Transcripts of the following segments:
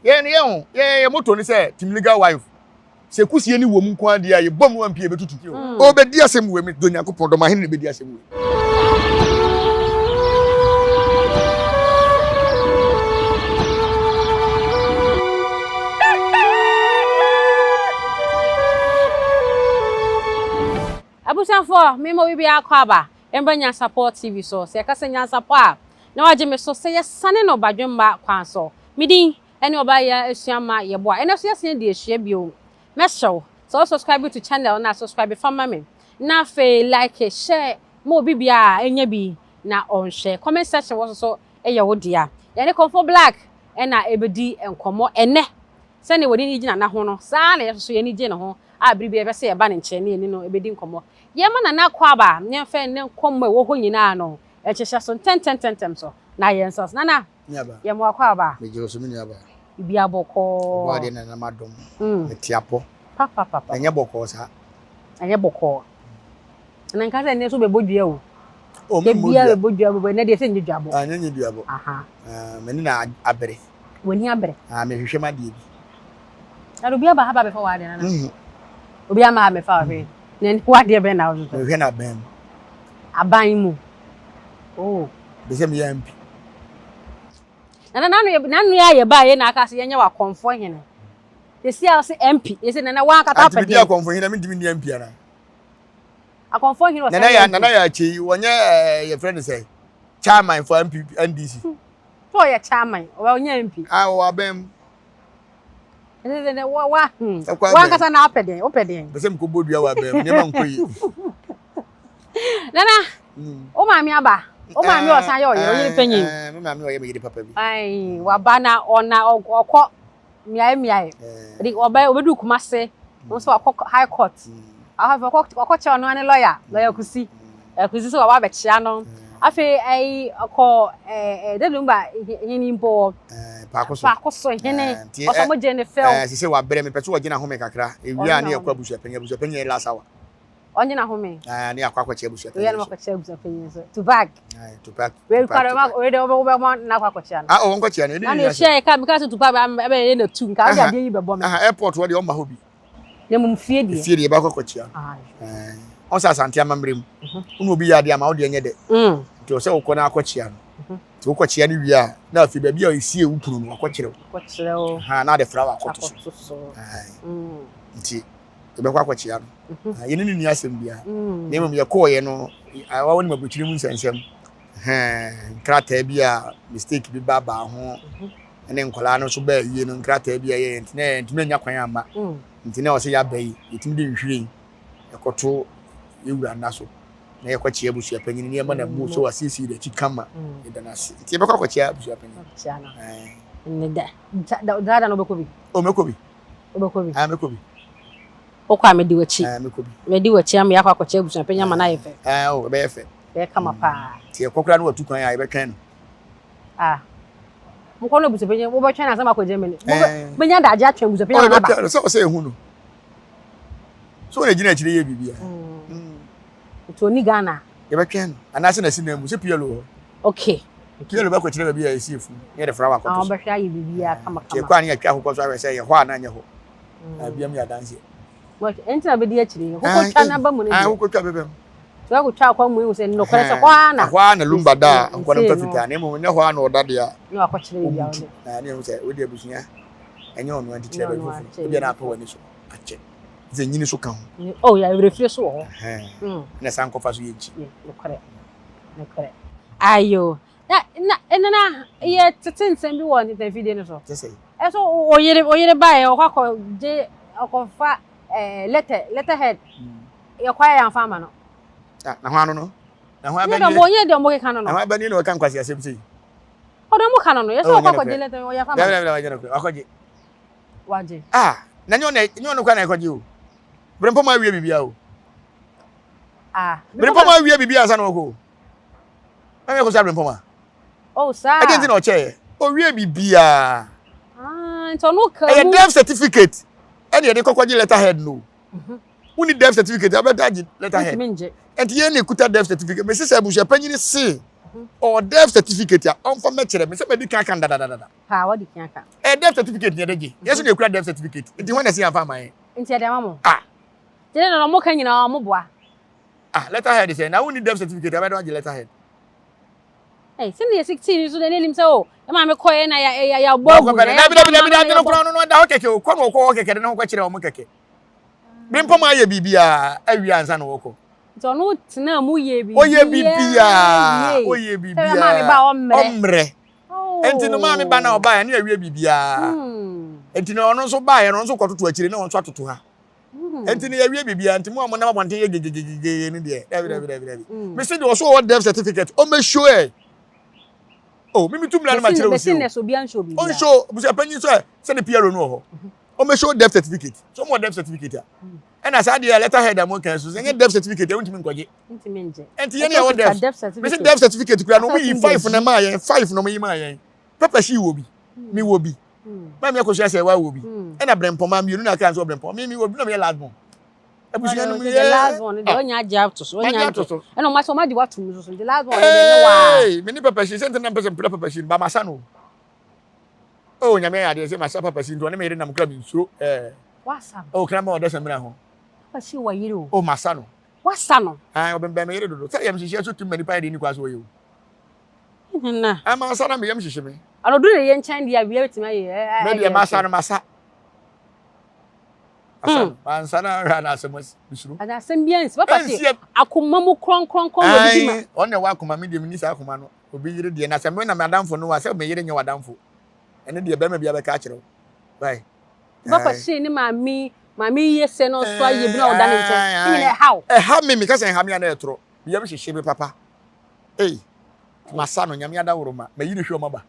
Yɛn yɛn ho yɛn yɛn motto ne sɛ team legal wife. Sɛ kusie ne wɔ mu nko ara deɛ a yɛbɔ mu ampie yɛbɛtutu. Ɔbɛdi asɛm wei me dɔ Nyankopɔn dɔ mahene na ɛbɛdi asɛm wei. Abusuafoɔ, me ma obi biara kɔ aba mbra Nyansapɔ TV so. Sɛ yɛka sɛ Nyansapɔ a, na wagye me so sɛ yɛsane no badwemma kwan so. Me din ne Ɔbaa Yaa Asua Ma Yɛboa. Ɛnɛ nso yɛasan adi ahyia bio. Mɛsrɛ wo, sɛ wo subscribe to channel no a, subscribe fa ma me. Na afei like, share ma obi biara nya bi na ɔnhwɛ. Comment section wɔ so so yɛ wo dea. Yɛne Komfo Black na ɛbɛdi nkɔmmɔ ɛnɛ. Sɛnea wɔn ani gye Nana ho no, saa ara na yɛn nso yɛn ani gye ne ho a bere biara yɛpɛ sɛ yɛba ne nkyɛn na yɛne no bedi nkɔmmɔ. Yɛmma Nana Akwaaba na yɛmfa ɛnnɛ nkɔmmɔ a ɛwɔ hɔ nyinaa no nhyehyɛ so ntɛmntɛmntɛm so na yɛnsɔ so. Nana, yɛma wo akwaaba. Megye wo so, me nuabaa. Biribiara bɔkɔɔ. Ɔbɔadeɛ Nana m'adom. Mete apɔ. Papapapa. Ɛnyɛ bɔkɔɔ saa. Ɛnyɛ bɔkɔɔ. Na nka sɛ ɛnnɛ nso wobɛbɔ dua o. Oh, memmɔ dua. Da biara bɛbɔ dua, bɛbɔ. Ɛnnɛ deɛ sɛ nyɛ duabɔ. Ah, ɛnyɛ nyɛ duabɔ. Aha. Ah, m'ani na abere. W'ani abere. Ah, mehwehwɛ m'adeɛ bi. Na obi aba ha ba bɛfa w'adeɛ nana? Mm. Obi ama ha bɛfa w'ahwɛ. Na w'adeɛ bɛn na wohwehwɛ? Mehwehwɛ no aban mu. Aban mu. Oh. Bɛ sɛ meyɛ MP. Nana nanu yɛ nanu yɛ ayɛ baa yɛ na aka sɛ yɛnyɛ w'akɔnfoɔ hene. Yɛsi a ɔsɛ MP. Yɛsi nana w'ankata apɛ deɛ. Ati mi di akɔnfoɔ hene mi ntumi ni MP ana. Akɔnfoɔ hene ɔsɛ MP. Nana yɛ nana yɛ akyi wɔnyɛ ɛɛ yɛfrɛ no sɛ chairman for MP NDC. Sɛ ɔyɛ chairman, ɔnyɛ MP. Ah, ɔwɔ abɛn mu. Ɛsɛ sɛ wa wa hmm. Wankasa na apɛ deɛn, wopɛ deɛn. Bɛsɛ mekɔ bɔ dua wɔ abɛn mu, nneɛma nkɔ yie. Nana, wo maame aba. Wo maame ɔsan yɛ ɔyere, ɔyere panyin. Me maame ɔyɛ me yere papa bi. Ayi, waba na ɔna ɔkɔ mmeae mmeae. Ɛdi ɔbɛ obedu Kumase, wɔn nso wakɔ high court. Afei ɔkɔ ɔkɔkyɛ ɔno ne lawyer, lawyer Kusi. Kusi sɛ waba abɛkyea no. Afei ɛyi ɔkɔ ɛɛ ɛɛ Lumba hene mpo wɔ. Paako so. Paako so hene. Ɔsɔ mo gye ne fɛw. Ɛɛ sise wabrɛ mepɛ sɛ ɔgye n'ahome kakra. Ewia ne yɛkɔ abusuapanyin abusuapanyin yɛ last hour. Ɔnye n'ahome. Ɛɛ ne yɛakɔ akɔkyɛ abusuapanyin. Wei yɛ no akɔkyɛ abusuapanyin so. Tupac. Ɛɛ Tupac. Wei kura dɛ wei dɛ wobɛ wobɛ ma n'akɔ akɔkyɛ no. Ah ɔwɔ nkɔkyɛ no. Na ne hyɛ ka mi ka so Tupac bɛ yɛ na tu nka ɔde adeɛ yi bɛbɔ mi. Aha airport wɔ deɛ ɔmma hɔ bi. Na mmom fie deɛ. Fie deɛ yɛbɛkɔ akɔkyia no. Ɛɛ ɔn sɛ Asante amammerɛ mu. Wo ne obi yɛ adeɛ ama wo deɛ nyɛ dɛ. Nti ɔsɛ wokɔ na akɔkyia no. Nti wokɔkyia no wie a na afei baabi a esie wo kunu no wakɔkyerɛ wo. Wakɔkyerɛ wo. Aha na ade flower akɔto so. Nti yɛbɛkɔ akɔkyea no. Yɛne no nni asɛm biara. Na mmom yɛkɔɔeɛ no, wɔne aburokyire mu nsɛnsɛm, nkrataa bi a mistake bi ba baa ho, ne nkwadaa no nso baa yie no, nkrataa bi a yɛyɛ nti na yɛntumi anya kwan amma. Nti na ɔsɛ yɛaba yi, yɛtumi de nhwiren yɛkɔto yɛwura nna so na yɛkɔkyea abusuapanyin ne yɛma no amu sɛ wasiesie n'akyi kama, yɛda no ase. Nti yɛbɛkɔ akɔkyea abusuapanyin. Da da no wobɛkɔ bi? O, mɛkɔ bi. Wobɛkɔ bi? Ah, mɛkɔ bi. Wokɔ a mɛdi w'akyi. Ah, mɛkɔ bi. Mɛdi w'akyi ama yɛakɔ akɔkyɛ abusuapanyin ama no ayɛ fɛ. Ah, oh, ɛbɛyɛ fɛ. Ɛbɛyɛ kama paa. Nti yɛkɔ koraa na watu kwan a yɛbɛtwɛn no. Ah. Mokɔ no abusuapanyin, wobɛtwɛn ansa makɔ Germany. Mobɛnya adagye atwɛn abusuapanyin ama no aba. Sɛ ɔsɛ ehu no. So wɔn gyina akyire yɛ biribiara. Nti ɔni Ghana. Yɛbɛtwɛn no anaasɛ n'asi nan mu sɛ PLO hɔ. Okay. PLO bɛkɔkyerɛ baabi a yɛsi efu ne yɛde flower akɔto so. Wɔbɛhwɛ ayɛ biribiara kama kama. Nti ɛkɔ a ne yɛtwa akokɔ so ahwɛ sɛ ɛyɛ hɔ anaa ɛnyɛ hɔ. Na biam yɛ adanseɛ. Ɛnti na bɛdi akyire yi. Akokɔ twa n'aba mu no deɛ. Akokɔ twa bɛbɛ mu. Sɛ akotwa akɔ mu ehu sɛ nokorɛ sɛ hɔ ara na. Ɛhɔ ara na Lumba da a nkɔ no mpa fitaa na mmom ɛnyɛ hɔ ara na ɔda deɛ a. Na wakɔkyerɛ baabi a ɔda. Na ne ehu sɛ wode abusua ɛnyɛ ɔno nti kyerɛ baabi foforɔ. Ebia na apɛ w'ani so akyɛ. Sɛ nyini so ka ho. Oh ya werɛfie so wɔ hɔ. Na san kɔfa so yɛ nkyi. Nokorɛ. Nokorɛ. Ayo. Na na ɛna na yɛ tete nsɛm bi wɔ ntɛmfidie no so. Kyɛ sɛ. Ɛso oyere oyere baeɛ ɔkɔ akɔ gye ɔkɔfa ɛɛ letter letter head. Yɛ kɔ ayɛ yɛnfa ama no. Ah, na ho ano no. Na ho abɛnie. Nyɛ dɛ ɔmo nyɛ dɛ ɔmo keka no no. Na ho abɛnie na ɔka nkwasi asɛm sei. Ɔdɔ ɔmo ka no no. Yɛ sɛ ɔkɔ akɔgye letter ɔyɛ fa ma no. Dɛbɛ dɛbɛ ɔyɛ no korɛ wakɔgye. Wagye. Ah, na nyɛ ɔno nyɛ ɔno kora na ɛkɔgye o. Berempɔm awie biribiara o. Ah. Berempɔm awie biribiara ansa na ɔkɔ o. Na yɛ kɔ sɛ berempɔm a. Oh, saa. Ɛdeɛ nti na ɔkyɛɛ. Owie biribiara. Ah, nti ɔno ka mu. Ɛyɛ death certificate. Ɛna yɛde kɔkɔgye letterhead no. Wonni death certificate abɛda agye letterhead. Ntumi ngye. Ɛnti yɛn na ekuta death certificate. Mesi sɛ abusua panyin se. Ɔwɔ death certificate a ɔmfa mɛkyerɛ me sɛ madi kan aka no dadadada. Paa wadi kan aka. Ɛyɛ death certificate na yɛde gye. Yɛn nso na yɛkura death certificate. Nti hwan na ɛsɛ yɛamfa ama yɛn? Nti yɛde ama mo. Ah. Nti ne na ɔmo ka nyinaa ɔmo boa. Ah, letter head sɛ na wonni death certificate a bɛde wagye letter head. Hey, sɛ ne yɛsi tii ni so de n'anim sɛ o, yɛ maame kɔɛ na yɛ yɛ yɛabɔ agu na yɛabɔ ama na yɛbɔ. Koraa no no ɛda hɔ kɛkɛ o, kɔ na ɔkɔ hɔ kɛkɛ de ne ho kɔkyerɛ wɔn kɛkɛ. Bempɔm ayɛ biribiara awie ansa na wɔkɔ. Nti ɔno tenaa mu yɛ biribiara. Ɔyɛ biribiara, ɔyɛ biribiara. Sɛ maame ba ɔmmerɛ. Ɔmmerɛ. Nti no maame ba na ɔbaeɛ ne awie biribiara. Nti no ɔno nso baeɛ no ɔno nso kɔtoto akyire na ɔno nso atoto ha. Nti no yɛwie biribiara nti mo a monam abɔnten yɛ gegegegege no deɛ dabi dabi dabi dabi. Mesi deɛ ɔso ɔwɔ death certificate ɔmmɛ show ɛ. Oh, mimi tu mmira no ma kyerɛ wo si o. Ɔnhyɛ busuapanyin sɛ sɛ ne PRO no wɔ hɔ. Ɔmmɛ show death certificate. So ɔmo wɔ death certificate a. Ɛna saa deɛ letter head a mo kan so sɛ nyɛ death certificate a wontumi nkɔgye. Ɛnti yɛn yɛ wɔ death. Mesi death certificate kura no ɔmo yi five na maa yɛn five na ɔmo yi maa yɛn. Pepper si wɔ bi. Mi wɔ bi. Maame akosua sɛ wa wɔ bi. Ɛna brɛmpɔma mmienu na aka nso brɛmpɔma. Mi mi wɔ bi na mi yɛ last born. Abusua no mu yɛ. The last one de ɔnya agye ato so. Ɔnya agye ato so. Ɛna ɔma sɛ ɔma de wato mu so so. The last one de ne wa. Me ne papa si sɛ ntɛnɛ mpɛ sɛ mpira papa si ba masa no. Oh nyame ayɛ adeɛ sɛ masa papa si nti ɔne me yere nam kura me nsuro. Eh. Wasa no. Oh kraman ɔdɛ sɛ mmerɛ ho. Papa si wɔ yere o. Oh masa no. Wasa no. Ah ɔbɛnbɛn me yere dodo. Sɛ yɛm hyehyɛ so tum ma nipa yɛ de ni kwa so ɔyɛ o. Nana. Ah masa na me yam hyehye me. Ano do ne yɛ nkyɛn deɛ awia betumi ayɛ. Me deɛ masa no masa. Masa no mansa na ahwɛ na asɛm asi mesuro. Ana asɛm bi ansi papa se akoma mu krɔnkrɔnkrɔn wɔ bibi ma. Ɔno na ɛwɔ akoma me deɛ menni saa akoma no. Obi yere deɛ na sɛ me na m'adamfo no a sɛ me yere nyɛ w'adamfo. Ɛno deɛ bɛrima bi abɛka akyerɛ wo. Bye. Papa se ne maame maame yɛ sɛ na ɔso ayɛ bi na ɔda ne nkyɛn. Ne nyinaa ɛha wo. Ɛha me meka sɛ ɛha me a na ɛtorɔ. Me yam hyehye me papa. Ei masa no nyame adaworo ma mayi ne hwɛ ɔma ba.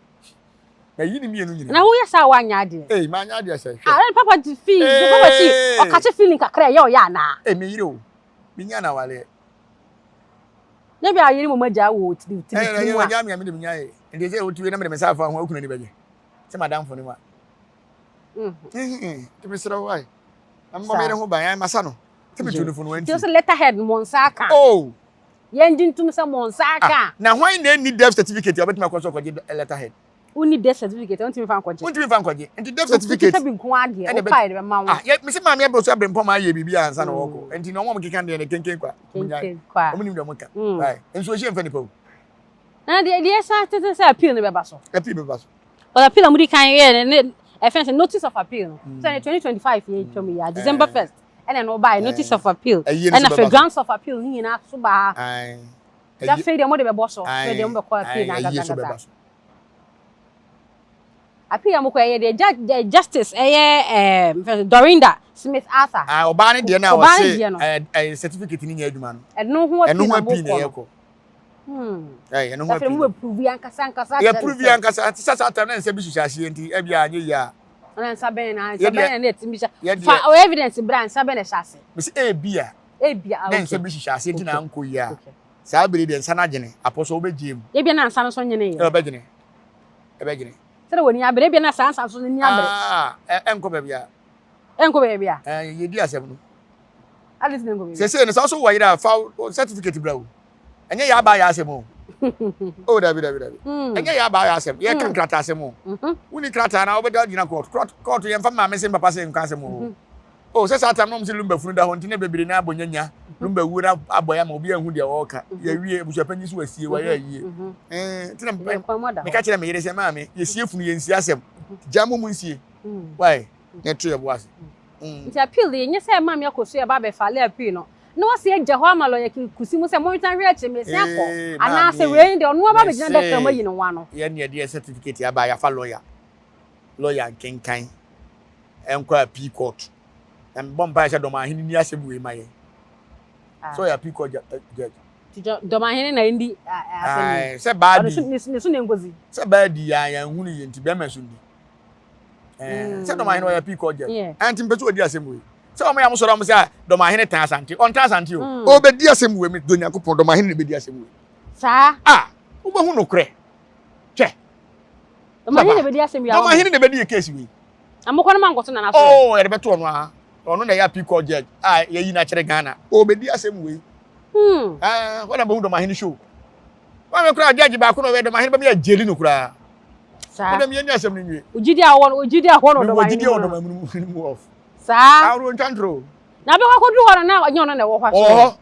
Mayi ne mmienu nyinaa. Na woyɛ saa woanyɛ adeɛ. Ei manyɛ adeɛ sɛ hwɛ. Ah papa ti fi papa si ɔkakye feeling kakra ɛyɛ ɔyɛ anaa. Ei me yere o menya na awareɛ. Ne bi a yere mo agya wɔ tiri tiri tiri mu a. Ɛyɛ ɛyɛ me de menya yɛ. Nti sɛ wotu na mede me nsa afa ho akunu ani bɛgye. Sɛ madamfo ne ma. Nti mesrɛ wo ai. Na mebɔ me yere ho ban ai masa no. Sɛ metu no fo no wantie. Nti sɛ letterhead mo nsa aka. Oh. Yɛn gye ntum sɛ mo nsa aka. Ah, na hwan na ɛnni death certificate a ɔbɛtumi akɔ so akɔgye letterhead? Wonni death certificate a wontumi fa nkɔgye. Wontumi fa nkɔgye. Nti death certificate. Wokita bi nko ara deɛ, wopa yɛde bɛma wo. Ah, yɛ mese maame abɔ so abirempɔn ma ayɛ biribi ansa na wɔkɔ. Nti na wɔn a wɔkeka deɛ no kenken kwa. Kenken kwa. Wɔn nim deɛ wɔn ka. Right. Nsuo hyɛ mfa nipa o. Na deɛ deɛ san tete sɛ appeal no bɛba so. Appeal bɛba so. But appeal a wɔde kan yɛ ne ɛfɛn sɛ notice of appeal no. Sɛ 2025 yɛ twam yi a December 1st. Ɛna ɛno baeɛ notice of appeal ɛna afei grounds of appeal ne nyinaa so baa nti afei deɛ mode bɛbɔ so afei deɛ mobɛkɔ appeal no ankasa ankasa appeal a mokɔ ɛyɛ deɛ justice ɛyɛ ɛɛ Dorinda Smith Arthur ɔbaa ne deɛ no a ɔse ɛɛ certificate ne nyɛ adwuma no ɛno ho appeal na mokɔ no Hmm. Ɛyɛ no ho appeal. Mu approve ankasa ankasa. Yɛ approve ankasa. Te sɛ saa time na nsa bi hyehyɛ aseɛ nti ɛbi a anyɛ yie a. Ɛna nsa bɛn na nsa bɛn na ɛtumi hyɛ. Fa o evidence bra nsa bɛn na ɛhyɛ ase. Mesi ebi a. Ebi a okay. Na nsa bi hyehyɛ aseɛ nti na ankɔ yie a. Saa bere deɛ nsa no agyene apɔ so wobɛgye mu. Ebi na nsa no so nyene yɛ. Ɛbɛgyene. Ɛbɛgyene. Sɛde wɔ ni abere ebi na saa nsa so ni abere. Ah, ɛnkɔ baabi a. Ɛnkɔ baabi a. Ɛɛ yɛdi asɛm no. Adi ti na ɛnkɔ baabi. Sese no saa so wɔ yere a fa certificate bra o. Ɛnyɛ yɛ aba yɛ asɛm o. Oh dabi dabi dabi. Hmm. Ɛnyɛ yɛ aba yɛ asɛm. Yɛ ka hmm. nkrataa asɛm o. Mhm. Wuni krataa na wobɛda gyina court. Court yɛn fa maame se papa se nka asɛm o. Mhm. Oh sɛ saa tam na wɔn se lumba funu da hɔ nti na bebree na abɔ nyanya. Mhm. Lumba wuo na abɔ ya ma obi anhu deɛ ɔreka. Yɛ wie abusuapanyin so wasie wayɛ ayie. Eh nti na meka kyerɛ me yere sɛ maame yɛsie funu yɛnsie asɛm. Gya mo mu nsie. Why? Na ɛto yɛ bo ase. Nti appeal deɛ ɛnyɛ sɛ maame akɔ so yɛba abɛfale appeal no na wasi agya hɔ ama lɔya Kusi mu sɛ monsan hwɛ akyire mesan akɔ anaasɛ wei deɛ ɔno aba abɛgyina daka mu ayi ne ho ano. Yɛn deɛ deɛ certificate aba yɛafa lɔya lɔya nkenkan ɛnkɔ appeal court na mebɔ mpaeɛ sɛ dɔmahene ni asɛm wei ma yɛn sɛ ɔyɛ appeal court judge. Dɔmahene na ɛndi asɛm yi sɛ baa di ne so na ɛnkɔsi sɛ baa di yɛn yɛn hunu yɛ nti bɛrima so ndi. Eh, sɛ dɔmahene ɔyɛ pii kɔ gyɛ ɛnti mpɛ sɛ ɔdi asɛm wei sɛ wɔn yɛ mo sɔrɔ wɔn sɛ dɔmahene tan asante ɔntan asante o mm. ɔbɛdi asɛm wei mi do nyankopɔn dɔmahene na ɛbɛdi asɛm wei saa a wobɛhu nokorɛ twɛ dɔmahene na ɛbɛdi asɛm wei dɔmahene na ɛbɛdi yɛ case wei amokɔ no ma nkɔto nana so oh yɛde bɛto ɔno aha ɔno na ɛyɛ apii kɔ judge a yɛyi no akyerɛ Ghana ɔbɛdi asɛm wei hmm. ah, wɔn na bɛhu dɔmahene show. Wɔn mi koraa judge baako na ɔyɛ dɔm ahene bɛ mi yɛ gyeli no koraa. Saa. Wɔn mi yɛ ni asɛm no nwie. Ogyidi a wɔn ogyidi a wɔn ɔdɔm ahene mu. Ogyidi a ɔdɔm ahene mu off. Saa. Ahorow ntwa ntoro. Na bɛ kɔ akɔduru hɔ no na ɔnyɛ ɔno na ɛwɔ hɔ aso. Wɔ hɔ.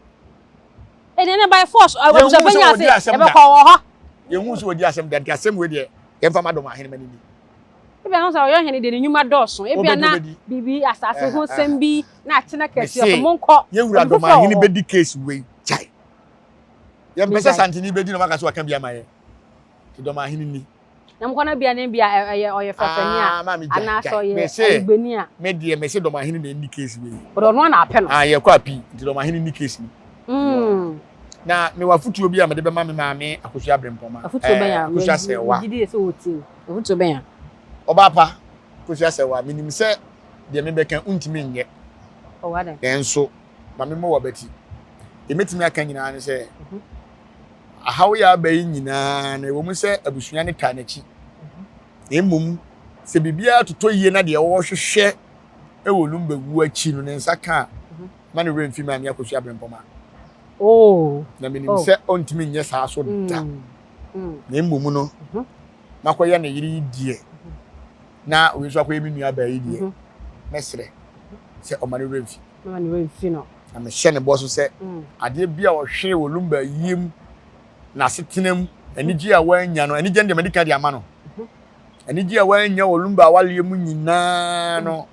Ɛnna ɛnna by force abusuapanyin ase ɛbɛkɔ wɔ hɔ. Yɛn hu sɛ wɔdi asɛm da nti asɛm wei deɛ yɛn fa ma dɔm ahene ma ne ni. Ebi anam sɛ ɔyɛ ɔhene deɛ ne nnwuma dɔɔso. Ebi ana biribi asase ho nsɛm bi na akyena kɛse ɔsɛ monkɔ. Yɛwura dɔm ahene bɛdi case wei gyae. Yɛmpɛ sɛ santini bɛdi na ɔmaka sɛ waka bi ama yɛ. Nti dɔm ahene ni. Na mokɔ na bia ne bia ɛyɛ ɔyɛ fɛfɛni a ah, anaasɛ ɔyɛ ayigbeni a. Me deɛ mese dɔm ahene na ɛni case wei. Ɔdɔ ɔno ana apɛ no. Ah yɛkɔ api nti dɔm ahene ni case ni. Mm. Na mewɔ afotuo bi a mede bɛma me maame Akosua Brempɔma. Afotuo bɛn a? Akosua Sɛwa. Megye di sɛ wɔtie. Afotuo bɛn a? Ɔbaa pa, Akosua Sɛwa, menim sɛ deɛ mebɛka wontumi nyɛ. Oh, adɛn? Nanso ma memmɔ w'abati. Deɛ mɛtumi aka nyinaa ne sɛ, mhm. ahaw yɛ aba yi nyinaa no, ɛwɔ mu sɛ abusua no taa n'akyi. Mhm. Na mmom, sɛ biribiara totɔ yie na deɛ wɔhwehwɛ wɔ Lumba wu akyi no, ne nsa ka a, mhm. ma ne werɛ mfi Maame Akosua Brempɔma. Oh. Na menim oh. sɛ ɔntumi nyɛ saa so da. Mm. Mm. Na mmom no, mm-hmm. makɔyɛ ne yere yi deɛ, na wei nso akɔyɛ me nua baa yi deɛ, mm-hmm. mɛsrɛ sɛ ɔma ne werɛ mfi. Ma ne werɛ mfi no. Na mehyɛ ne bɔ so sɛ mm. adeɛ bi a ɔhwere wɔ Lumba yie mu, n'asetena mu, anigye a wanya no, anigye no deɛ madi ka de ama no. Mm-hmm. Anigye a wanya wɔ Lumba awaleɛ mu nyinaa no,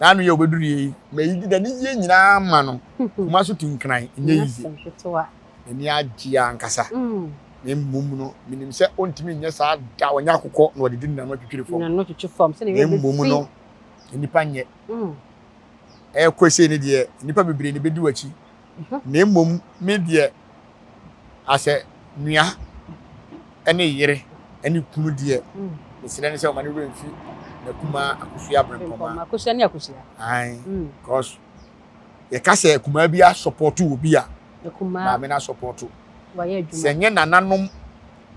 N'ano yɛ obeduru yɛ yi, ma yi de n'anigyeɛ nyinaa ma no. Kuma so tu nkran, nyɛ yize. N'ani agye ankasa. Mm. Na mmom no, menim sɛ ɔntumi nyɛ saa da, ɔnyɛ akokɔ na ɔde di n'ano atwitwiri fam. N'ano twitwi fam, sɛdeɛ Na mmom no, nnipa nyɛ. Mm. Ɛkɔ sei ne deɛ, nnipa bebree na ebedi w'akyi. Mhm. Na mmom, me deɛ, asɛ nua ne yere ne kunu deɛ, mm. mesrɛ no sɛ ɔma ne werɛ mfi n'akumaa Akosua Brempɔma. Akosua ne Akosua. Ae, mm. because yɛka sɛ akumaa bi asɔpɔto obi a, maame no asɔpɔto. Sɛ nyɛ nananom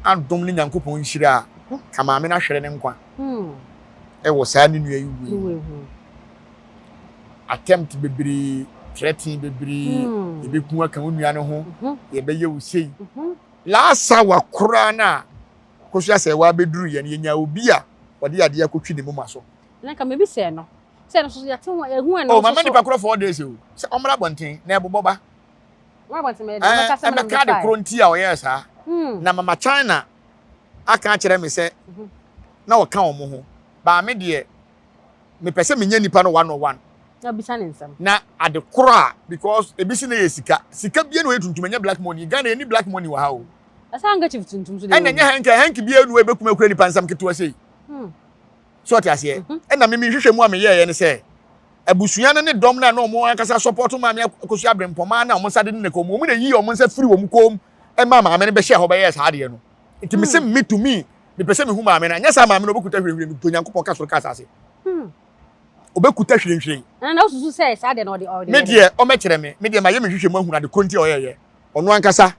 adom ne Nyankopɔn nhyira a, mhm. ka maame no ahwere ne nkwa hmm. ɛwɔ saa ne nua yi wuo Attempt bebree, threatening bebree, hmm. yɛbɛku aka wo nua no ho, mhm. yɛbɛyɛ wo sei. Mhm. Last hour koraa no a Akosua sɛ wabɛduru yɛ no, yɛnya obi a ɔde adeɛ akɔtwi ne moma so. Na nka mebi sɛ no, sɛ no so yɛte ho ehu ɛno Oh, mama nipa korɔ 4 days o, sɛ ɔmmra abɔnten na ɛbobɔ ba. Ɔmmra abɔnten mɛ, ɔmmɛka sɛ ɛbɛka ade korɔ nti a ɔyɛɛ saa. Hmm. Na mama China aka akyerɛ me sɛ mhm. na ɔka wɔn ho. Baa me deɛ, mepɛ sɛ menya nipa no one on one. Na bisa ne nsɛm. Na ade korɔ a because ebi si na yɛ sika. Sika bia na ɔyɛ tuntum ɛnyɛ black money. Ghana yɛni black money wɔ ha o. Ɛsɛ handkerchief tuntum so deɛ. Ɛna ɛnyɛ hanky hanky bia nu ɛbɛkum akura nipa nsɛm ketewa sei. Hmm. So ɔte aseɛ. Mhm. Ɛna mimi nhwehwɛ mu a meyɛɛyɛ ne sɛ abusua no ne dɔm no a na wɔn ankasa support maame Akosua Abrempɔmaa na wɔn nsa de ne kɔn mu wɔn na yi wɔn nsa firi wɔn kɔn mu ɛma maame no bɛhyɛ hɔ bɛyɛɛ saa adeɛ no. Nti mese hmm. me to me mepɛ sɛ mehu maame no anyɛ saa maame no ɔbɛkuta hwirenhwiren mepɛ Onyankopɔn ka soro ka asase hmm. ɔbɛkuta hwirenhwiren na wosusu sɛ saa deɛ na ɔde ɔde me deɛ ɔmɛkyerɛ me me deɛ mayɛ me hwehwɛ mu ahunu ade koro nti a ɔyɛyɛ ɔno ankasa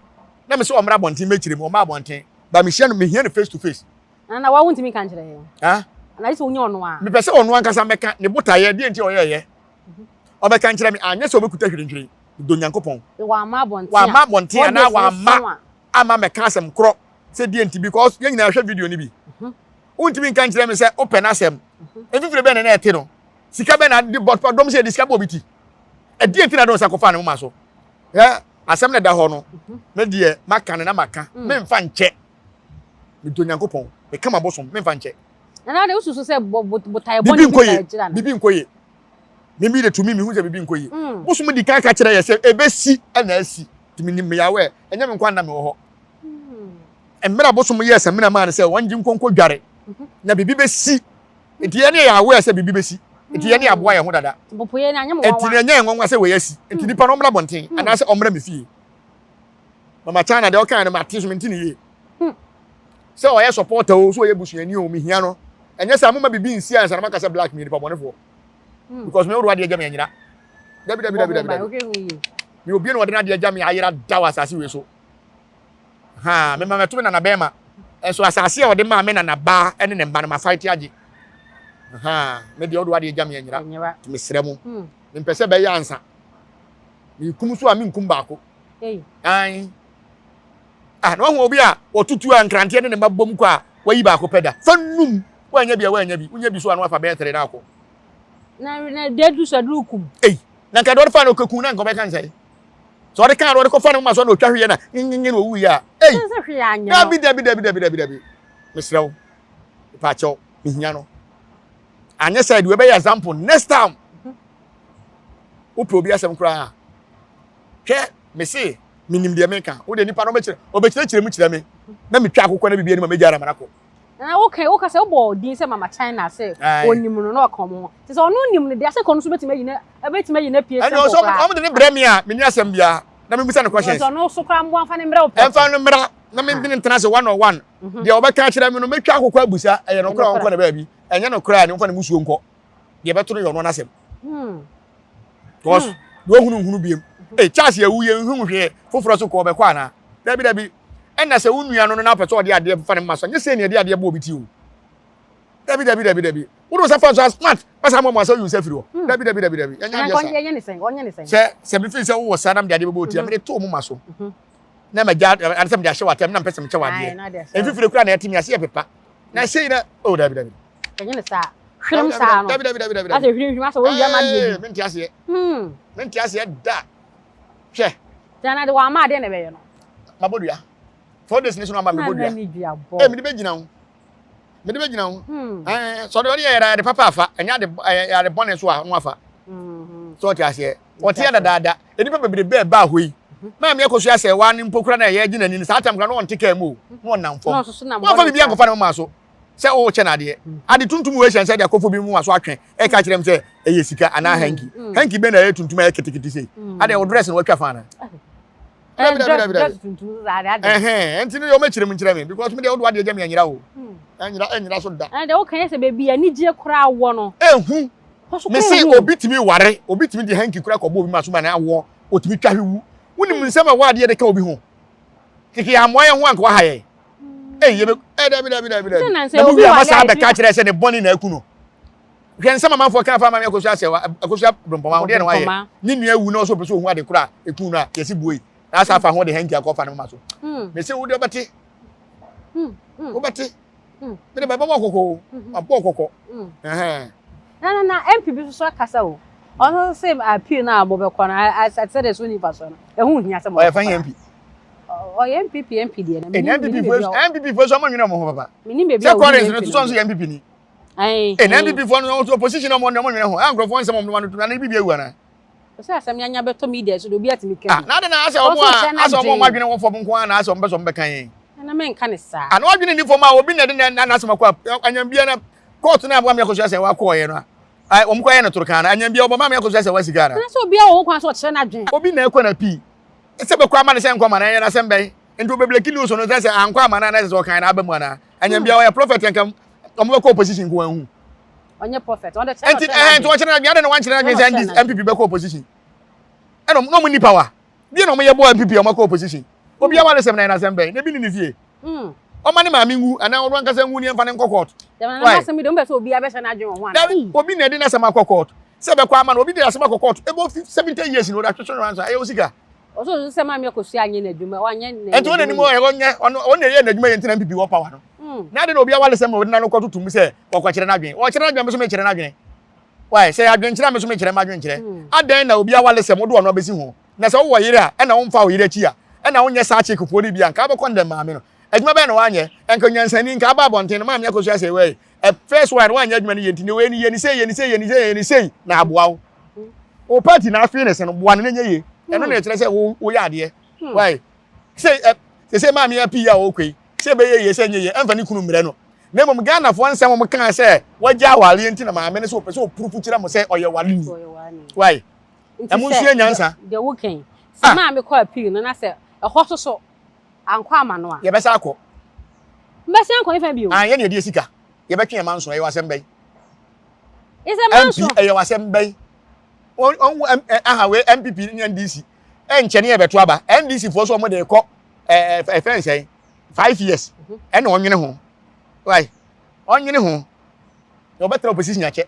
na me sɛ ɔmmra abɔnten mɛkyerɛ mu ɔmma abɔnten ba mehyia no mehia no face to face na na wawo ntumi nka nkyerɛ yɛn ha na sɛ wonya ɔno a mepɛ sɛ ɔno ankasa mɛka ne botaeɛ deɛ nti ɔyɛyɛ mhm. ɔbɛka nkyerɛ me anyɛ sɛ ɔbɛkuta hwirenhwiren dɔ Nyankopɔn wamma abɔnten wamma abɔnten anaa wamma ama mɛka asɛm korɔ sɛ deɛ nti because yɛn nyinaa hwɛ video no bi mhm. wontumi nka nkyerɛ me sɛ wopɛ n'asɛm mhm. mfifire bɛn na na ɛte no sika bɛn na de bɔ dɔm sɛ yɛde sika bɔ obi ti ɛdeɛ nti na de nsa kɔfa ne moma so ɛ asɛm na ɛda hɔ no mhm. me deɛ maka no na maka mm. memfa nkyɛ medɔ nyankopɔn meka ma bosom memfa nkyɛ nana de wosusu sɛ botae bɔne bi na agyina no bibi nkɔ ye mimi de tumi mehu sɛ bibi nkɔ ye mm. bosom di kan ka kyerɛ yɛ sɛ ɛbɛsi ɛna asi nti menim meyawɛ ɛnyɛ me nkwa nna mewɔ hɔ mmerɛ a bosom yɛɛ samina maa no sɛ wɔngye nkonko dware mhm. na biribi bɛsi nti yɛne yɛ aware sɛ biribi bɛsi nti yɛne aboa yɛn ho dada nti na ɛnyɛ nwanwa sɛ wɔyɛ asi nti nipa no ɔmmra bɔnten hmm. anaasɛ ɔmmra me fie mama China deɛ ɔkaa no mate so mente ne yie hmm. sɛ ɔyɛ supporter o sɛ ɔyɛ busuani o mehia no ɛnyɛ sɛ moma biribi nsi ansa na maka sɛ black me nipa bɔnefoɔ hmm. because me wode wadeɛ gya me anyera dabi dabi dabi dabi dabi me obi na ɔde n'adeɛ gya me ayera da wɔ asase wei so Ha, me ma mɛto me nana bɛrima. Ɛnso asase a ɔde maa me nana baa ne ne mma no, mafaete agye. Ha, me deɛ ɔde wadeɛ gya me anyira. Nti mesrɛ mo, hmm. mempɛ sɛ bɛyɛ ansa. Mekum so a menkum baako. Ae. Ah, na wahu obi a wɔtutu a nkranteɛ ne ne mma bom kɔ a wayi baako pɛ da. Fa num. Woannya bi a woannya bi. Wonya bi so a na wafa bɛyɛ tere na akɔ. Na na deɛ aduru so aduru kum. Ei, na nka deɛ ɔde fa no kɔku na nka ɔbɛka nsɛe. Sɛ ɔde kaa no ɔde kɔfa ne moma so na ɔtwa hweɛ na nyenyenye na ɔwuiɛ a. Ei, Sɛ hwee anyɛ no. dabi dabi dabi dabi dabi dabi. Mesrɛ wo, mepaakyɛw, mehia no. Anyɛ sɛ deɛ ɛbɛyɛ example next time. Wopɛ obi asɛm koraa a, hwɛ mese menim deɛ meka wo deɛ nipa no ɔbɛkyerɛ ɔbɛkyerɛkyerɛ mu kyerɛ me na metwa akokɔ na biribi anim a mɛgya ara ma no akɔ. Na woka woka sɛ wobɔ din sɛ mama China sɛ onim no na ɔka ɔmo ho te sɛ ɔno nim no deɛ asɛ kɔ no so bɛtumi ayi na ɛbɛtumi ayi na pie simple koraa. Ɛnna ɔmo de ne brɛ me a menni asɛm biara na mebisa no questions. Ɔno so koraa mboa mfa ne mbrɛ wo pɛ. Ɛmfa no mmra na me ne ntena ase one on one. Mhm. Deɛ ɔbɛka akyerɛ me no mɛtwa akokɔ abusa ɛyɛ nokorɛ a ɔnkɔ ne baabi ɛnyɛ nokorɛ a ne mfa ne musuo nkɔ deɛ ɛbɛto no yɛ ɔno n'asɛm. Hmm. Because hmm. deɛ ɔhunu nhunu biem. Ee Charles yɛ wu yɛ nhunu hwee foforɔ so kɔ ɔbɛkɔ anaa dabi dabi ɛna sɛ wo nua no no na apɛ sɛ ɔde adeɛ fa ne mma so nyɛ sɛ nea ɛde adeɛ bɔ obi ti o dabi dabi dabi dabi wode wo nsa fa nso smart basa ama ɔmo asɛ oyi nsa firi hɔ hmm. dabi dabi dabi dabi ɛnyɛ adeɛ sa sɛ sɛ mefi sɛ wowɔ saa na mede adeɛ bɛbɔ oti a mede to ɔmo ma so mhm. na magya ade sɛ mede ahyɛ w'atɛm na mpɛ sɛ mekyɛ w'adeɛ mfifire kura na ɛte mi ase yɛ pepa na sei na oh dabi dabi ɛnyɛ ne saa hwerem saa no dabi dabi dabi dabi asɛ hwerem hwerem asɛ wɔwia ma adeɛ bi mente aseɛ hmm. mente aseɛ da hwɛ Tena de wɔama adeɛ na ɛbɛyɛ no mabɔ dua 4 days ne so no ama mebɔ dua eh mede bɛgyina ho mede bɛgyina ho hmm. eh sɛ ɔde ɔde yɛ yɛde papa afa ɛnyɛ ade ɛyɛ ade bɔne so a no afa hmm. sɛ ɔte aseɛ ɔte yɛ dadaada nnipa bebree bɛɛ baa hɔ yi maame akosua sɛ wa ne mpo kura na ɛyɛ gyina ni saa tam kura na ɔnte kaa mu o na ɔnam fam wɔmfa biribi ankɔfa ne moma so sɛ wokyɛ no adeɛ ade tuntum wɔ ahyɛn sɛ de akɔfo bi mu aso atwe ɛka kyerɛ m sɛ ɛyɛ sika anaa mm, hanky mm. hanky bɛn na ɛyɛ tuntum ɛyɛ ketekete sei mm. adeɛ wo dress no watwa fa ana ɛhɛn nti no deɛ ɔmɛkyerɛ mu nkyerɛ me because me deɛ wode wadeɛ gya me anyera o anyera anyera so da ɛnna woka yɛ sɛ baabi anigye koraa wɔ no ehu me se obi tumi ware obi tumi de hanky koraa kɔbɔ obi ma so ma na awɔ otumi twa hwe wu wonim nsɛm a ɛwɔ adeɛ de ka obi ho keke amoa yɛn ho anka waha yɛn Ei, yɛbɛ ɛ dabi dabi dabi dabi. Na mu wia ma saa bɛka kyerɛ sɛ ne bɔne na aku no. Hwɛ nsɛm amanfoɔ ka fa maame akosua sɛ akosua brɔmpɔma ho deɛ na wayɛ. Ne nua awu na ɔsɛ ɔpɛ sɛ ɔhu ade koro a ɛku no a yɛsi bue. Na asa afa ho de hanky akɔfa ne moma so. Hmm. Mese wo deɛ wobɛte. Hmm, hmm. Wobɛte. Mede bɛbɔ kɔkɔ o. Mabɔ kɔkɔ. Na na na MP bi nso akasa o. Ɔno nso sɛ appeal no a mobɛkɔ no sɛ de so nifa so no ɛho hia sɛ mobɛkɔ. Ɔyɛ fan MP. Ɔyɛ NPP MP deɛ na menim NPP fo NPP fo so ɔmo nwene ɔmo ho papa. Menim baabi a obi yɛ MP. Sɛ Collins no to so nso yɛ NPP ni. Ɛɛ NPP fo no opposition ɔmo ɔmo nwene ho. A nkurɔfoɔ nsɛm ɔmo no to na ne bibi awu ana. Sɛ asɛm nyanya bɛtɔ media so de obi atumi ka bi. Na de na asɛ ɔmo a asɛ ɔmo ɔmo adwene wɔ fam nko ara na asɛ ɔmo pɛ sɛ ɔmo bɛka yɛn. Na menka ne saa. Ana wadwene ni fam a obi na de na n'asɛm akɔ anyambia na court na aboa me akɔsua sɛ wakɔɔyɛ no a wɔn kɔ yɛ no toro kan no anyambia ɔbɔ maame akɔsua sɛ wasi Ghana. Na sɛ obi a wɔ ho kwan sɛ ɔkyerɛ n'adwene. Obi na ɛkɔ na pii sɛ bɛkɔ ama no sɛ nkɔ ama no ɛyɛ n'asɛm bɛn nti obɛbleki news no sɛ sɛ ankɔ ama no anaa sɛ ɔkan na aba mu anaa anyambia ɔyɛ prophet nka wɔn bɛkɔ opposition nko wɔn hu. Ɔnyɛ prophet ɔde kyerɛ nti ɛhɛn nti ɔkyerɛ n'adwene adɛn na wankyerɛ n'adwene sɛ NPP bɛkɔ opposition ɛna ɔmo ni power deɛ na ɔmo yɛ bɔ NPP ɔmo akɔ opposition obi awa ne sɛm na yɛn asɛm bɛn na ebi ni ne fie hmm. ɔma ne maame nwu anaa ɔno ankasa nwu ne yɛn fa ne nkɔ court. Obi na ɛde n'asɛm akɔ court sɛ bɛkɔ ama no obi de asɛm akɔ court ebo 70 years na ɔde atwetwe no ansa ɛyɛ osika. Ɔsɔ ɔsɔ sɛ maame akosua anyɛ n'adwuma ɔanyɛ n'adwuma. Ɛnti wɔn anim ɔyɛ ɔnyɛ ɔno ɔno ɛyɛ n'adwuma yɛ ntina NPP wɔ power no. Hmm. Na ade na obi awale sɛm na ɔde n'ano kɔ tutum sɛ ɔkɔkyerɛ n'adwene ɔkyerɛ n'adwene mi so mi kyerɛ n'adwene. Why sɛ adwenkyerɛ a mi so mi kyerɛ m'adwenkyerɛ. Hmm. Adɛn na obi awale sɛm ɔde ɔno abɛsi ho. Na sɛ wowɔ yere a, ɛna womfa wo yere akyi a, ɛna wonyɛ saa chick foɔ no bi a, nka wobɛkɔ ndɛm maame no. Adwuma bɛn na wanyɛ? Nka nyansani, nka aba abɔnten no, maame akosua sɛ wei, ɛ, first one, wanyɛ adwuma no yie nti, ne wei no, yɛ ne sei, yɛ ne sei, yɛ ne sei, yɛ ne sei, na aboa wo. Wo party na afee ne se no, boa no na ɛnyɛ yie. Ɛno na ɛkyerɛ sɛ wo, woyɛ adeɛ. Why? Sɛ, ɛ, sɛ sɛ maame apii a ɔrekɔ yi, sɛ ɛbɛyɛ yie, sɛ ɛnyɛ yie, ɛmfa ne kunu mmerɛ no. Na mmom Ghanafoɔ nsɛm wɔn kaa sɛ, wagya awareɛ nti na maame no sɛ ɔpɛ sɛ ɔpurufu kyerɛ mo sɛ ɔyɛ wareni. Why? Nti Ɛmo sɛ nsua nyansa. deɛ woka yi, sɛ Ah! maame kɔ appeal no na sɛ ɛhɔ so so ankɔ ama no a. Yɛbɛsan akɔ. Mobɛsan akɔ hefa bio? Ah, yɛne yɛde yɛ sika. Yɛbɛtwe yɛn manso, ɛyɛ w'asɛm bɛn? Isɛ MP, manso. ɛyɛ w'asɛm bɛn? Wɔn, wɔn, M, ɛ, aha, wei NPP ne NDC. Ɛnkyɛ ne yɛbɛto aba. NDC foɔ so wɔn de kɔ, ɛ, ɛ, ɛfɛn sɛn? 5 years. Ɛna ɔnwene ho. Why? Ɔnwene ho. Na ɔbɛtena opposition akyɛ.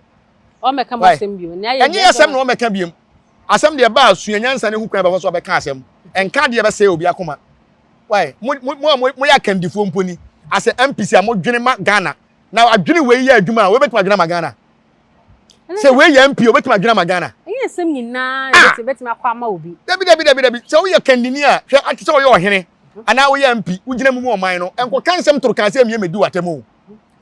Ɔmmɛka mo asɛm bio. Nea Ɛnyɛ yɛ asɛm na ɔmmɛka biom. Asɛm deɛ ba a sua nyansa ne ho kwan bɛfa so abɛka asɛm. Ɛnka adeɛ bɛsɛe obi akoma. Why? Mo mo mo a moyɛ akandifoɔ mpo ni asɛ MPs a modwene ma Ghana na adwene wei yɛ adwuma a wobɛtumi adwene ama Ghana? Sɛ wei yɛ MP a wobɛtumi adwene ama Ghana? Ɛnyɛ nsɛm nyinaa na ah! bɛtumi akɔ ama obi. Dabi dabi dabi dabi sɛ woyɛ kandini a hwɛ ate sɛ woyɛ ɔhene anaa woyɛ MP wogyina mu mu ɔman no nkɔka nsɛm toro kan sɛ mmie mɛdi w'atɛm o.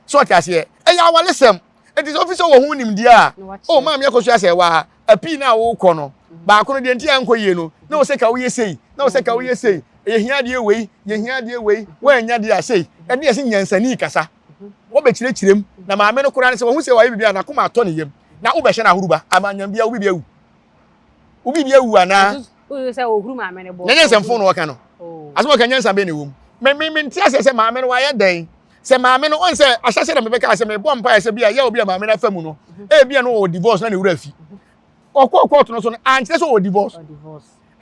So ɔte aseɛ ɛyɛ awalesɛm nti sɛ ofi sɛ wɔ ho nimdeɛ a o oh, maame akɔsua sɛ waa apii no a wokɔ no baako no deɛ nti a nkɔ yie no na wɔ sɛ ka woyɛ sei na wɔ sɛ ka woyɛ sei yɛhia adeɛ wei yɛhia adeɛ wei woannya deɛ a sei ɛne yɛsɛ nyansani kasa wɔbɛkyerɛkyerɛ mu na maame no koraa no sɛ wɔhu sɛ wayɛ biribi a n'akoma atɔ ne yam na wobɛhyɛ no ahoroba ama anyam bia wo biribi awu wo biribi awu anaa na nyɛ nsɛmfo na wɔka no oh. asɛm ɔka nyansa bɛn na ɛwɔ mu me me mente aseɛ sɛ maame no wayɛ dɛn sɛ maame no ɔn sɛ ahyɛhyɛ na mebɛka sɛ mebɔ mpaeɛ sɛ bi a yɛ obi a maame no afa mu no mhm. ebi a no wɔ divorce na ne wura fi ɔkɔɔ kɔɔto no so no ankyerɛ sɛ ɔwɔ divorce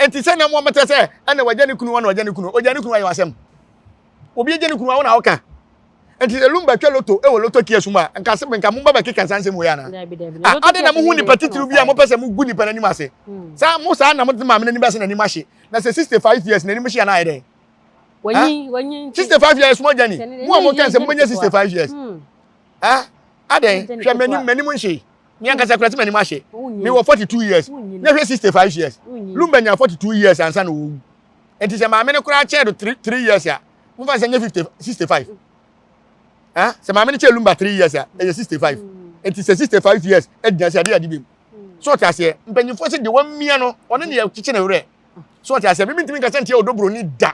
nti sɛ na mo mɛtɛ sɛ ɛna wagya ne kunu ɛna wagya ne kunu ogya ne kunu ayɛ wasɛm obi agya ne kunu awo na ɔka nti sɛ lumba twa loto ɛwɔ loto kia sum a nka sɛ nka mo ba bɛkeka saa nsɛm wei ana ah, ade na mo hu nipa titiriw bi a mopɛ sɛ mo gu nipa n'anim ase hmm. saa mo saa na mo de maame n'anim ase n'anim ahye na sɛ 65 years n'anim hye ana ayɛ dɛn 65 years mo agya ni mo a mo ka sɛ mo bɛnya 65 years hmm. ah adɛn hwɛ m'anim m'anim nhye mi ankasa kura sɛ m'anim ahye mi wɔ 42 years na hwɛ 65 years lumba nya 42 years ansa na owu nti sɛ maame no koraa kyɛɛ do 3 3 years a mo fa sɛ nyɛ 50 65 ah sɛ maame no kyɛɛ lumba 3 years a ɛyɛ 65 nti sɛ 65 years agyina sɛ ade ade bi mu so ɔte aseɛ mpanyinfoɔ sɛ deɛ wɔamia no ɔne ne yɛkyekye ne werɛ so ɔte aseɛ mímí ntumi nkasa ntia ɔdɔ buroni da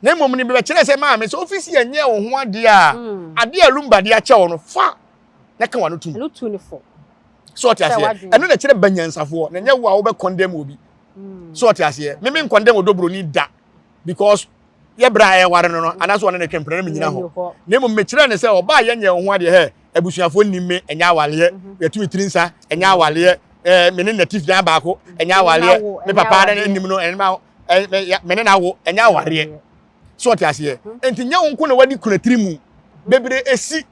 na mmom ne bɛkyerɛ sɛ maame sɛ ofisi ɛnyɛ wo ho adeɛ a mm. adeɛ a lumba de akyɛ wo no fa na ka wano tum so ɔte aseɛ ɛno na kyerɛ banyansafoɔ na nyɛ wo a wobɛ condemn obi mm. so ɔte aseɛ mímí nkɔndɛm ɔdɔ buroni da because yɛ bere a ɛware no no anaasɛ ɔne ne twe mpena no menyina hɔ na mmom mekyerɛ ne sɛ ɔbaa yɛnyɛ wo ho adeɛ hɛ abusuafoɔ nnim me ɛnyɛ awaleɛ mhm. yɛtumi tiri nsa ɛnyɛ awaleɛ ɛɛ me ne natif dan baako ɛnyɛ awaleɛ me papa ne nim no ɛne me ne n'awo ɛnyɛ awareɛ so ɔte aseɛ mhm. nti nyɛ wo nko na wadi kuna tiri mu bebree esi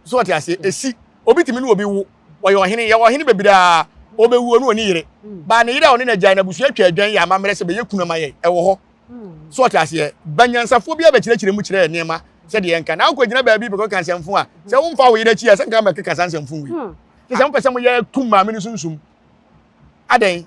so ɔte aseɛ esi obi tumi ne obi wo wɔyɛ ɔhene yɛ ɔhene bebree a ɔbɛwu ɔne ɔne yere mm. baa ne yere a ɔne n'agya n'abusua atwa adwan yɛ amammerɛ sɛ bɛyɛ kunu ama yɛ ɛwɔ hɔ mm. so ɔte aseɛ banyansafoɔ bi abɛkyerɛkyerɛ mu kyerɛ nneɛma sɛdeɛ yɛnka na wokɔgyina baabi bɛkɔ ka nsɛmfo a sɛ womfa wo yere akyi a sɛ nka mɛkeka saa nsɛmfo wei hmm. te sɛ mopɛ sɛ moyɛ kum maame no sunsum adɛn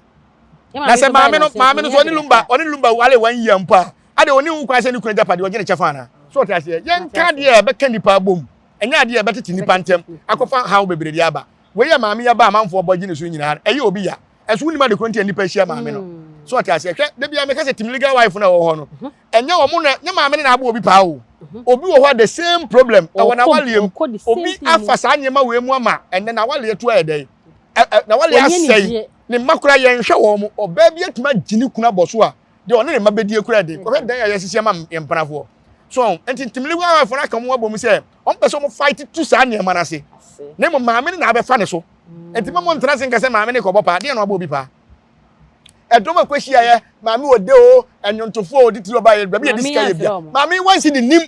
na sɛ maame no maame no so ɔne lumba ɔne lumba wale one year mpo a adɛn ɔne wo kwan sɛ ne kunu agyapadeɛ ɔgye ne kyɛfa anaa so ɔte aseɛ yɛnka adeɛ a ɛbɛka nnipa abom ɛnyɛ adeɛ a ɛbɛtete nnipa ntɛm akɔfa haw bebree de aba wei yɛ maame yɛ ba amanfoɔ bɔ gye ne so nyinaa ɛyɛ obi ya ɛso wonim ade koro nti a nnipa ahyia maame no hmm. so ɔte aseɛ hwɛ da bia meka sɛ team legal wife no ɛwɔ hɔ no mhm. ɛnyɛ wɔn na nyɛ maame no na abɔ obi paa o mhm. obi wɔ hɔ a the same problem ɛwɔ n'awaleɛ mu obi afa saa nneɛma wei mu ama ɛnɛ n'awaleɛ to ayɛ dɛn n'awaleɛ asɛe ne mma koraa yɛnhwɛ wɔn mo ɔbaa bi atumi agye ne kunu abɔ so a deɛ ɔne ne mma bɛdie koraa den kɔhwɛ dan a yɛasisi ama yɛn mpanafoɔ so nti team legal wife no aka wɔn abɔ mu sɛ wɔn pɛ sɛ wɔn fight tu saa nneɛma no ase na mmom maame no na abɛfa ne so nti mɛmɔ ntena se nka sɛ maame ne kɔbɔ paa deɛ na wabɔ obi paa ɛdɔm akɔ hyiaeɛ maame wɔ de o ɛnwontofoɔ a ɔde tiri ɔba yɛ baabi yɛ de sika yɛ bia maame wansi de nim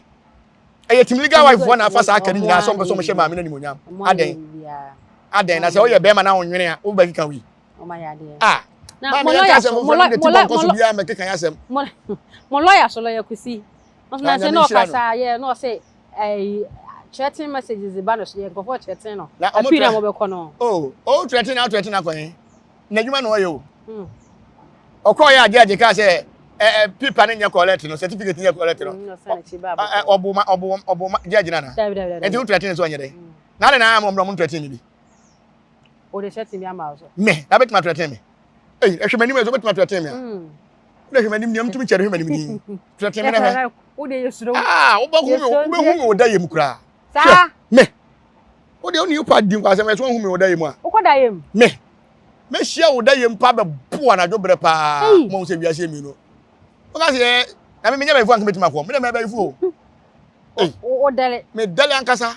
ɛyɛ team legal wife foɔ na afa saa aka ne nyinaa sɛ ɔmpɛ sɛ ɔmohyɛ maame no animonyam adɛn adɛn na sɛ woyɛ bɛrima na wonwene a wobɛkeka wei a maame yɛka asɛm foforɔ no de ti bɔnkɔ so biara mɛkeka yɛ asɛm mo lɔya so lɔya kusi na sɛ na ɔkasa yɛ na ɔsɛ ɛyi threatening messages ba no so yɛ nkurɔfoɔ threatening no na ɔmo apii na wɔbɛkɔ no. oh oh threatening na threatening akɔ he n'adwuma na ɔyɛ o hmm. ɔkɔɔ yɛ agye agye kaa sɛ ɛ ɛ pipa ne nyɛ correct no certificate nyɛ correct no hmm, ɔbo ma ɔbo ɔbo ma gye agyina na nti wo threatening so ɔnyɛ dɛ hmm. na ade na ama ɔmo ɔmo threatening mi bi. o de threatening bi ama so. mɛ na bɛtuma threatening mi eyi ɛhwɛ m'anim ɛsɛ bɛtuma threatening mi a. Wode hwɛ m'anim nea mtumi kyɛre hwɛ m'anim din. Trɛtee me na hwɛ. Wode yɛ suro. Ah, wobɛhu me wobɛhu me wo da yam koraa. Saa. Me. Wode wo ne pa di nkwasɛm ɛso wohu me wo da yam a. Wokɔ da yam. Me. Mehyia wo da yam pa bɛbo anadwo berɛ paa. Mo sɛ wiase mmienu. Woka sɛ yɛ na me menyɛ bɛyifo anka mɛtumi akɔ. Me dɛ mɛbɛyifo o. Wo dɛle. Me dɛle ankasa.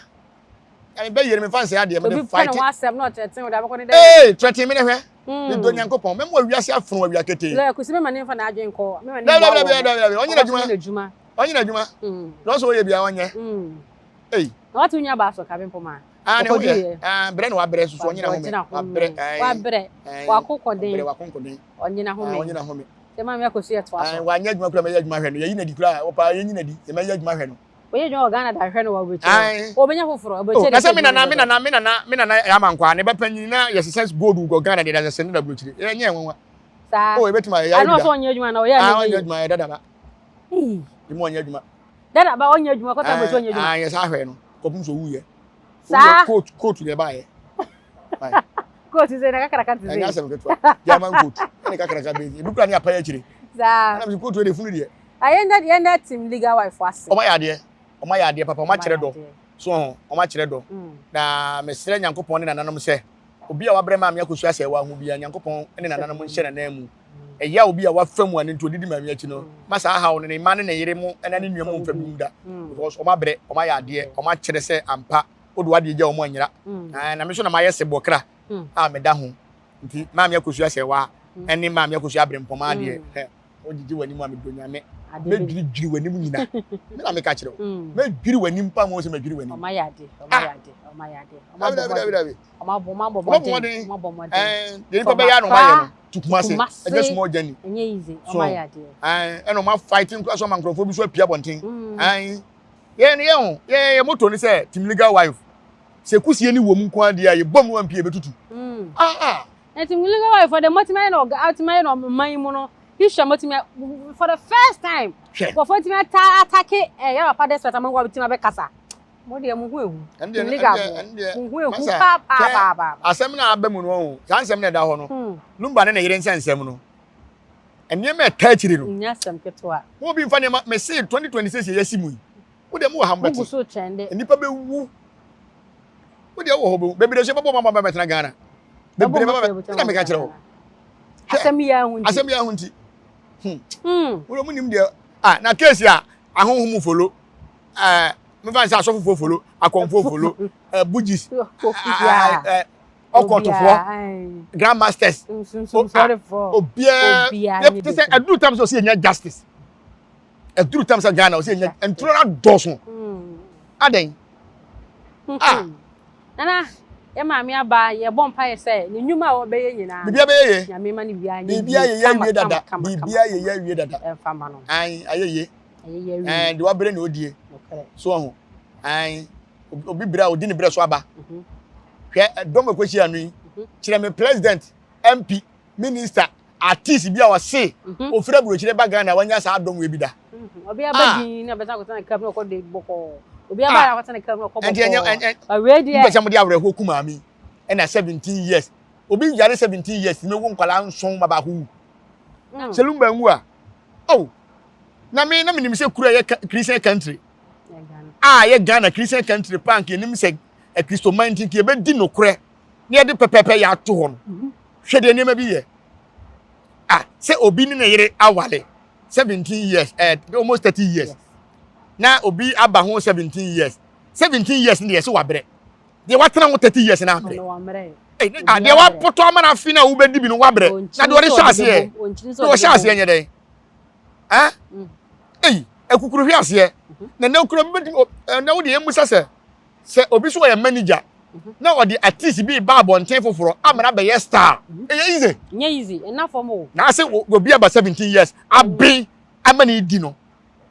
Na me bɛyere me fa nsɛ adeɛ me de fight. Obi pɛ ne ho asɛm na ɔtrɛten wo de abɛkɔ ne dɛ. Ee, trɛten me ne hwɛ. Me dɔ Nyankopɔn. Mɛma wiase afono awia ketee. Lɔya Kusi mɛma ne nfa n'adwene nkɔ. Mɛma ne mmoa wɔn. Dabi dabi dabi ɔnyɛ n'adwuma. Ɔnyɛ n'adwuma. Deɛ ɔsɛ ɔyɛ biara ɔnyɛ. Ei. Na wate wo nua baa so kabe mpoma. Ah ne ho yɛ. Ah brɛ na wabrɛ soso ɔnyɛ n'ahome. Wabrɛ. Wabrɛ. Wakokɔden. Wabrɛ wakokɔden. Ɔnyɛ n'ahome. Ɔnyɛ n'ahome. Sɛ maame akɔsu yɛ toa so. Wanyɛ adwuma koraa mɛyɛ adwuma hwɛ no. Yɛyi no adi koraa ɔpaa yɛnyi no adi. Yɛmɛyɛ adwuma hwɛ no. Ɔyɛ adwuma wɔ Ghana da hwɛ no wɔ aburokyire hɔ. Ɔbɛnya foforɔ. Aburokyire deɛ. Na sɛ me nana me nana me nana me nana Amankwaa ne ba panyin na yɛsesa gold wɔ Ghana deɛ yɛsesa no aburokyire. Ɛnyɛ nwanwa. Saa. Oh ebetumi ayɛ yɛ bi da. Ano ɔsɛ ɔnyɛ adwuma na ɔyɛ a na ɔnyɛ adwuma yɛ dada ba. Emu ɔnyɛ adwuma. Dada ba ɔnyɛ adwuma kɔta aburokyire ɔnyɛ adwuma. Ah yɛ saa hwɛ no kɔpem so owuiɛ. Saa. Coat coat na ɛbaayɛ. Coat sɛ na kakraka te sɛ. Ɛnyɛ asɛm ketewa. German coat ɛne kakraka bɛyi. Ebi kura ne apɛ akyire. Saa. Ɛna mi coat yɛ de funu deɛ. Yɛn dɛ yɛn dɛ team legal wife ase. Ɔmo ayɛ adeɛ. Ɔmo ayɛ adeɛ papa. Ɔmo akyerɛ dɔ. So ho ɔmo akyerɛ dɔ. Na mesrɛ Nyankopɔn ne nananom sɛ obi a wabrɛ maame akosua sɛ ɛwɔ aho biara Nyankopɔn ne nananom nhyɛ n'anan mu. Ɛyaw bi a wafa mu a ne nti odidi maame akyi no ma saa haw no ne mma ne ne yere mo ɛna ne nua mo mfa bi mu da because ɔmo abrɛ ɔmo ayɛ adeɛ ɔmo akyerɛ sɛ ampa wode w'adeɛ gya ɔmo anyera na me nso na mayɛ sebɔ kra a meda ho nti maame akosua sɛ wa ɛne maame akosua abrempɔma adeɛ hɛ wogyegye w'anim a medɔ nyame mɛdwiridwiri w'anim nyina me na meka kyerɛ wo mɛdwiri w'anim pa mo sɛ mɛdwiri w'anim ɔma yɛ ade ɔma yɛ ade ɔma yɛ ade ɔma bɔ mmɔden ɔma bɔ ɔma bɔ mmɔden ɔma bɔ mmɔden ɛɛ deɛ nipa bɛyɛ ano ɔma yɛ no to Kumasi ɛnyɛ small journey ɛnyɛ easy ɔma yɛ adeɛ ɛɛ ɛna ɔma fighting kura so ɔma nkurɔfoɔ bi so apia abɔnten ɛɛ yɛn yɛn ho yɛn yɛ moto ne sɛ team legal wife sɛ kusie ne wɔ mu nko adeɛ a yɛbɔ mu ampie bɛtutu ah ah na team legal wife for the motumi ayɛ na ɔga atumi ayɛ na ɔman yi mu no history motumi for the first time nkurɔfoɔ tumi ata atake ɛɛ yɛ papa despite amanfoɔ tumi abɛkasa mo deɛ mo ho ehu team legal mo ho ehu paapaapaa. Asɛm no a aba mu no ɔho saa nsɛm no ɛda hɔ no hmm. Lumba ne ne yere nsɛ nsɛm no nneɛma ɛta akyire no nyɛ asɛm ketewa mo bi nfa nneɛma mese 2026 yɛ yɛsi mu yi wo deɛ mo wɔ ha mo bɛte nnipa bɛwu wo deɛ wɔ hɔ bɛwu bebree so bɛbɔ mama bɛtena Ghana bebree bɛba bɛ na meka kyerɛ wo asɛm yi aho nti asɛm yi aho nti hmm. hmm. wo deɛ mo nim deɛ ah na case a ahonhom folo ɛɛ mefa sɛ asɔfofoɔ folo akɔmfoɔ folo ɛɛ bugis ɛɛ ɔkɔtofoɔ grandmasters obiara te sɛ ɛduru tam sɛ ɔsi enya justice ɛduru tam sɛ Ghana ɔsi enya nturo na dɔɔso adɛn ah. Nana yɛ maame aba yɛ bɔ mpa yɛ sɛ ne nnwuma a ɔbɛyɛ nyinaa. Biribi abɛyɛ yɛ. Nyame ma ne biribi anyɛ yie. Biribi ayɛ yɛ awie dada. Biribi ayɛ yɛ awie dada. Ɛnfa ma no. Ayi ayɛ yie. Ɛɛ deɛ wabrɛ na odie. So ɔho. Ayi obi brɛ a odi ne brɛ so aba. Mhm. Hwɛ dɔm ɛkɔhyia ano yi. Mhm. Kyerɛ me president, MP, minister, artist bi a ɔse mhm. ofiri aburokyire ba Ghana wanya saa dɔm wei bi da. Obi aba ah. din na ɔbɛsan akɔtena ne club na ɔkɔ de bɔkɔɔ. Obi aba ah. akɔtena ne club na ɔkɔ bɔkɔɔ. Ɛnti ɛnyɛ ɛnyɛ mpɛ sɛ mo de awerɛhoɔ ku maame ɛna 17 years obi yare 17 years mi wo nkwadaa nson ma baako wu. Mm. Sɛ lumba nwu a oh na me na menim sɛ kuro a ɛyɛ Christian country a ɛyɛ Ghana Christian country paa nka yɛnim sɛ Kristoman nti nka yɛbɛdi nokorɛ na yɛde pɛpɛpɛ yɛ ato hɔ no mhm. hwɛ deɛ nneɛma bi yɛ ah sɛ obi ne ne yere awale 17 years eh, almost 30 years na obi aba ho 17 years 17 years ne deɛ sɛ wabrɛ deɛ watena ho 30 years na abrɛ ah deɛ wapotɔ ama no afe no a wobɛdi bi no wabrɛ na deɛ ɔde hyɛ aseɛ deɛ ɔhyɛ aseɛ nyɛ dɛn ah ei akukuru hwe aseɛ mhm. na na okura bi bɛtumi na wode yɛmmusa sɛ sɛ obi so ɔyɛ manager mhm. na ɔde artist bi ba abɔnten foforɔ amana bɛyɛ star mhm. ɛyɛ easy nyɛ easy ɛna fam o na ase obi aba 17 years aben ama ne di no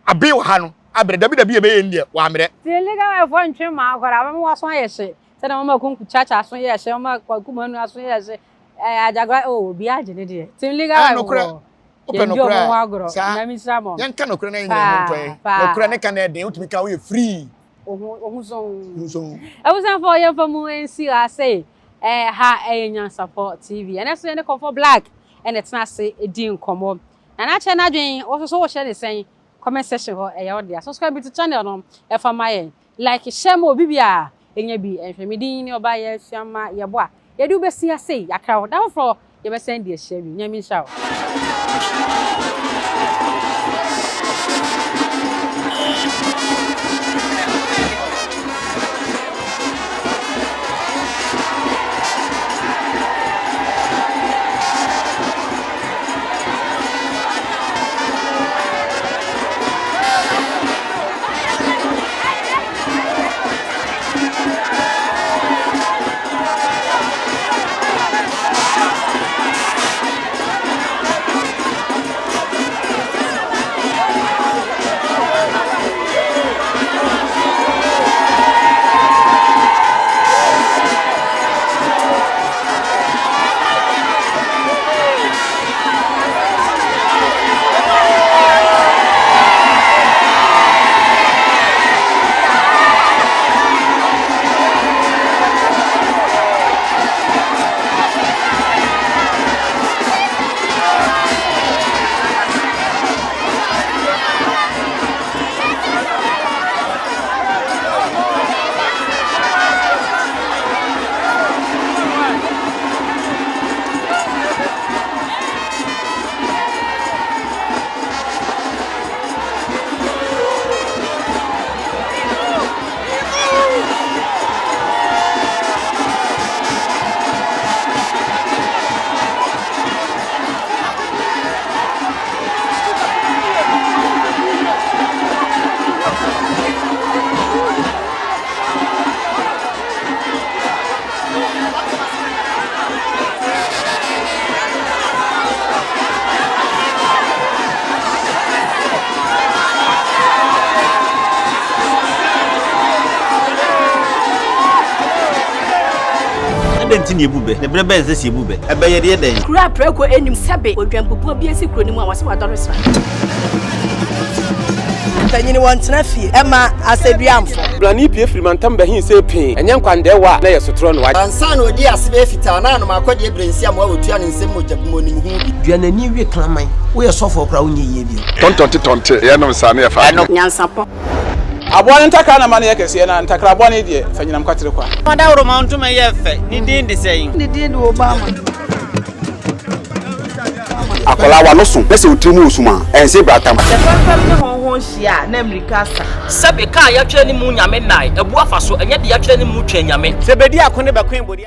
aben wɔ ha no abrɛ dabi dabi ɛbɛyɛ ndeɛ wɔammerɛ tie legal ɛfoɔ ntwe maa akɔra abɛma waso ayɛ hye sɛdeɛ mama kunku chacha aso yɛ hye mama kwaku manu aso yɛ hye ɛɛ agyagora o obi agye ne deɛ team legal wife wɔ wopɛ nokorɛ a saa yɛnka nokorɛ na yɛnyina ho ntɔɛ nokorɛ ne ka na ɛden wotumi ka woyɛ free ohu sɔn abusuafoɔ yɛmfa mu nsi ha sɛ ɛɛ ha ɛyɛ Nyansapɔ TV ɛnɛ so yɛne Kɔmfɔ Black ɛna ɛtena ase di nkɔmmɔ na n'akyɛ n'adwen wɔsoso wɔhyɛ ne sɛn comment section hɔ ɛyɛ wo dea subscribe to channel no ɛfa ma yɛn Like hyɛ ma obi biara nya bi nhwɛ. Me din ne ɔbaa yɛ sua ma yɛbɔ a yɛde wo bɛsi ha sei yɛakra wo da foforɔ yɛbɛsan de ahyia bio Nyame nhyira wo. Adɛn nti na yɛbu bɛ? Na berɛ bɛn na ɛsɛ sɛ yɛbu bɛ? Ɛbɛ yɛde yɛ dɛn? Kuro a prako nnim sɛbe odwanpupuo bi asi kuro no mu a wɔse wadɔre sra. Mpanyini wɔntena fie ɛma asɛdua mfɔ. Blani pue firi mantam bɛhe see pee, ɛnyɛ nkwandɛɛwa a na ɛyɛ sotorɔ na wagye. Ansa na ɔdii ase bɛyɛ fitaa na anom akɔdeɛ berɛ nsi amoa wɔtua ne nsam mogya bum ɔnim ho bi. Dua n'ani we kraman. Woyɛ sɔfoɔ koraa wonyɛ yie bio. Tɔntɔnte tɔnte yɛnom saa ne yɛfa Ɛno. Nyansapɔ. Aboa no ntakra na ma no yɛ kɛseɛ, na ntakra bɔne deɛ, fa nyinam kwatere kwa. Ɔdawuroma ntoma yɛ fɛ, ne din de sɛn? Ne din de Obama. Akwadaa w'ano so na sɛ wo tiri mu wɔ sum a, ɛnse bratam. Sɛ fɛmfɛm ne hɔnhɔn hyia a, na mmirika asa. Sɛbe kaa yɛatwerɛ ne mu nyame nnae, abu afa so, ɛnyɛ de yɛatwerɛ ne mu twɛn nyame. Sɛ bedi ako ne bɛkoe bodi.